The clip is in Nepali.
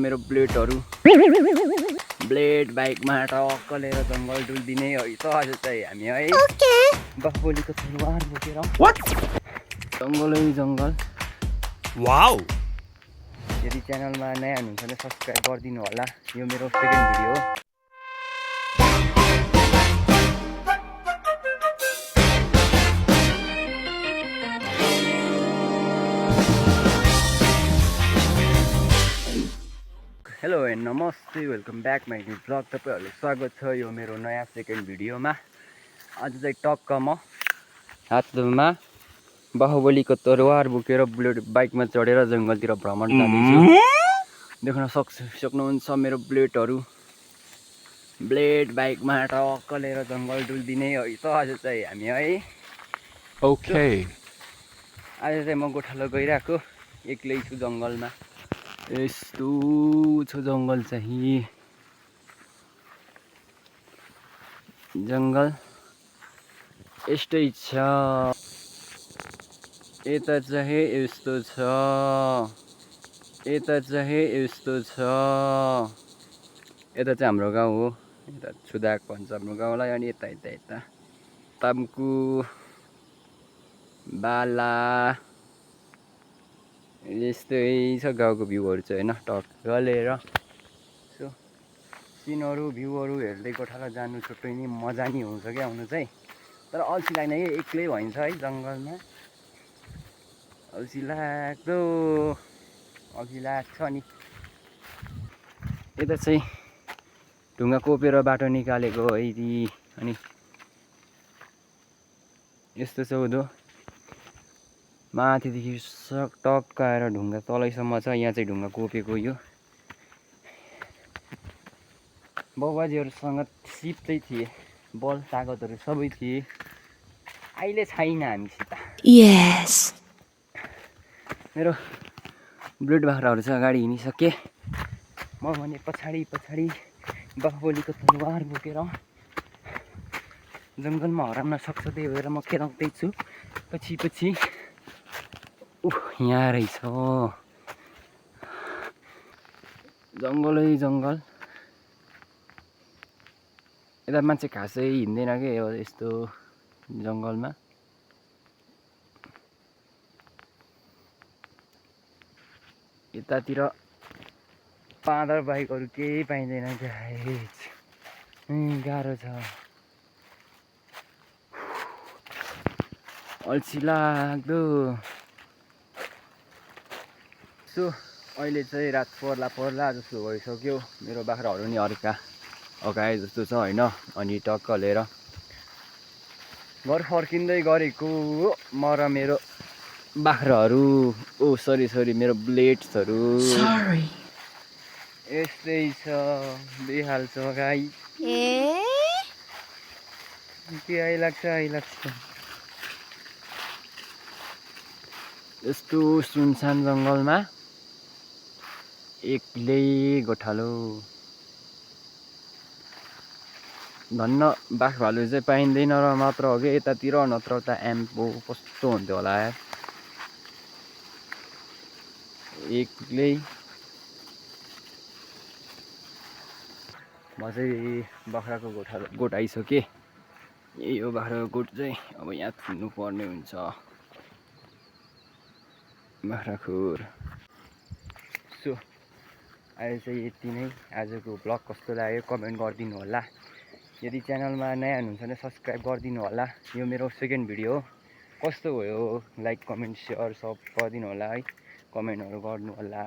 मेरो ब्लेड बाइकमा टक्क लिएर जङ्गल डुल्दिने है त आज चाहिँ हामी है बाहुबलीको तलवार बोकेर जङ्गल वाउ। यदि च्यानलमा नयाँ हुनुहुन्छ भने सब्सक्राइब गरिदिनु होला। यो मेरो सेकेन्ड भिडियो हो। हेलो एन्ड नमस्ते, welcome back my new blog. तपाईँहरूलाई स्वागत छ यो मेरो नयाँ सेकेन्ड भिडियोमा। आज चाहिँ टक्क म हातमा बाहुबलीको तरवार बोकेर बुलेट बाइकमा चढेर जङ्गलतिर भ्रमण जाँदैछु। देख्न सक्नुहुन्छ मेरो ब्लेड बाइकमा टक्क लिएर जङ्गल डुल्दिने है त आज चाहिँ हामी है। ओके। आज चाहिँ म गोठालो गइरहेको एक्लै छु जङ्गलमा। यस्तो छ जङ्गल चाहिँ, जङ्गल यस्तै छ। यता चाहिँ यस्तो छ, यता चाहिँ यस्तो छ। यता चाहिँ हाम्रो गाउँ हो, यता छुदाक भन्छ हाम्रो गाउँलाई। अनि यता यता यता ताम्कु बाला यस्तै छ गाउँको भ्यूहरू चाहिँ होइन। टक्क लिएर सो सिनहरू भ्यूहरू हेर्दै गोठाला जानु छुट्टै नै मजा नि हुन्छ क्या आउनु चाहिँ। तर अल्छी लाग्ने कि एक्लै भइन्छ है जङ्गलमा, अल्छी लाग्छ नि। यता चाहिँ ढुङ्गा कोपेर बाटो निकालेको है ती। अनि यस्तो छ उँधो माथिदेखि टक्क आएर ढुङ्गा तलैसम्म छ। यहाँ चाहिँ ढुङ्गा कोपेको यो बाबुबाजेहरूसँग सिप चाहिँ थिए, बल तागतहरू सबै थिए। अहिले छैन हामीसित। यस। मेरो ब्लड बाख्राहरू चाहिँ अगाडि हिँडिसके, म भने पछाडि बाहुबलीको तलवार बोकेर जङ्गलमा हराउन सक्छ, त्यही भएर म खेलाउँदैछु पछि। यहाँ रहेछ जङ्गल। यता मान्छे खासै हिँड्दैन क्या यो यस्तो जङ्गलमा। यतातिर पाँदर बाइकहरू केही पाइँदैन क्या, गाह्रो छ। अल्छी लाग्दो। सो अहिले चाहिँ रात पर्ला जस्तो भइसक्यो। मेरो बाख्राहरू नि अगाए जस्तो छ होइन। अनि टक्क लिएर घर फर्किँदै गरेको म र मेरो बाख्राहरू। सरी मेरो ब्लेड्सहरू। यस्तै छ, बेहाल छ गाई। के आइलाग्छ। यस्तो सुनसान जङ्गलमा एक्लै गोठालो। धन्न बाघ भालु चाहिँ पाइँदैन र मात्र हो कि यतातिर, नत्र त एम्पो कस्तो हुन्थ्यो होला यार। एक्लै म चाहिँ बाख्राको गोठ आइसकेँ। यही हो बाख्राको गोठ चाहिँ। अब यहाँ थुन्नु पर्ने हुन्छ बाख्राखोर। सो अहिले चाहिँ यति नै। आजको ब्लग कस्तो लाग्यो कमेन्ट गरिदिनु होला। यदि च्यानलमा नयाँ हुनुहुन्छ भने सब्सक्राइब गरिदिनु होला। यो मेरो सेकेन्ड भिडियो हो। कस्तो भयो लाइक कमेन्ट सेयर सब गरिदिनु होला है, कमेन्टहरू गर्नु होला।